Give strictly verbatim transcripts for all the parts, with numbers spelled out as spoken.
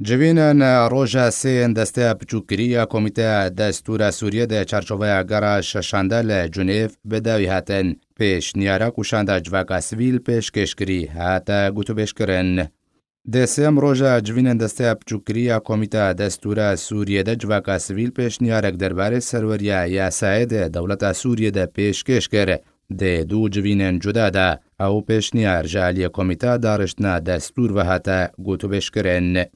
Civînên roja sê yên Desteya Piçûkirî ya Komîteya Destûra Sûriyê di çarçoveya gera şeşan de li Cunêv bi dawî hatin. Pêşniyara ku şanda civaka sivîl pêşkêş kirî hate gotûbêjkirin. Di sêyem roja civînên Desteya Piçûkirî ya Komîteya Destûra Sûriyê de civaka sivîl pêşniyarek derbarê serweriya yasayê di dewleta Sûriyê de pêşkêş kir. Di du civînên cuda de ew pêşniyar ji aliyê Komîteya Dariştina Destûr ve hate gotûbêjkirin.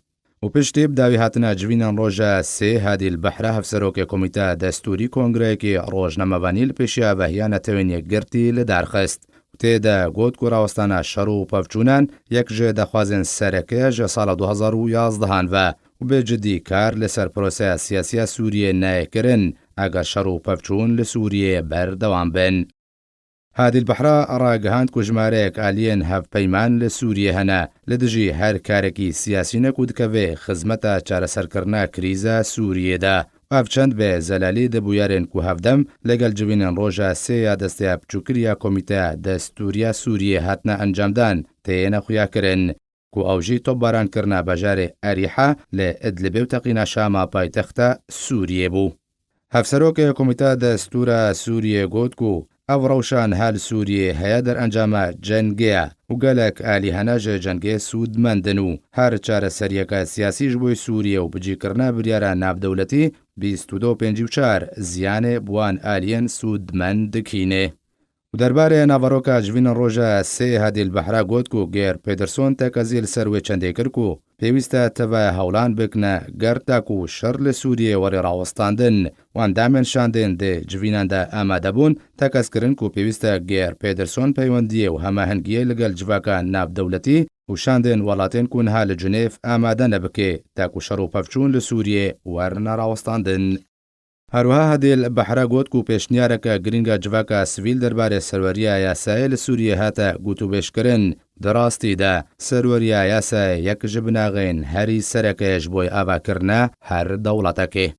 Û piştî bi dawî hatina civînên roja sê Hadî Lbihra, hevserokê Komîteya Destûrî, kongreyekî rojnamevanî li pêşiya vehiya netewên yekgirtî li dar xist. Tê de got ku rawestana şer û pevçûnan yek ji daxwazên sereke ji sala du hezar û yazdehan ve û bê cidî kar li ser proseya siyasî ya Sûriyê nayê kirin, eger şer û pevçûn li Sûriyê berdewam bin. Hadî Lbihra ragihand ku jimareyek aliyên hevpeyman li Sûriyê hene, li dijî her karekî siyasî ne ku dikeve xizmeta çareserkirina krîza Sûriyê de. Ev çend bi zelalî di bûyerên ku hevdem li gel civînên roja sê ya Desteya Piçûkirî ya Komîteya Destûrî ya Sûriyê hatine encamdan, têne xuyakirin, ku ew jî topbarankirina bajarê Erîha li Idlibê û teqîna Şama paytexta Sûriyê bû. Hevserokê Komîteya Destûra Sûriyê got ku ev rewşa niha li Sûriyê heye derencama cengê ye û gelek alî hene ji cengê sûdmend in û her çareseriyeke siyasî ji bo Sûriyê û bicîkirina biryara navdewletî bîst û du pêncî û çar ziyanê bi wan aliyên sûdmend dikîne. Û derbarê naveroka civînên roja sê Hadî Lbihra got ku Geir Pederson tekezî li ser wê çendê kir ku pêwîst e tevaya hewlan bikine ger ta ku şer li Sûriyê were rawestandin. Û endamên şandên di civînan de amade bûn, tekez kirin ku pêwîst e Geir Pederson peywendiyê û hemahengiyê li gel civaka navdewletî û şandên welatên ku niha li Cunêv amade ne bike, ta ku şer û pevçûn li Sûriyê werine rawestandin. Her wiha Hadî Lbihra got ku pêşniyareke girîng a civaka sivîl derbarê serweriya yasayê li Sûriyê hate gotûbêjkirin. Di rastî de, serweriya yasayê yek ji binaxên herî sereke ye ji bo avakirina her dewletekê.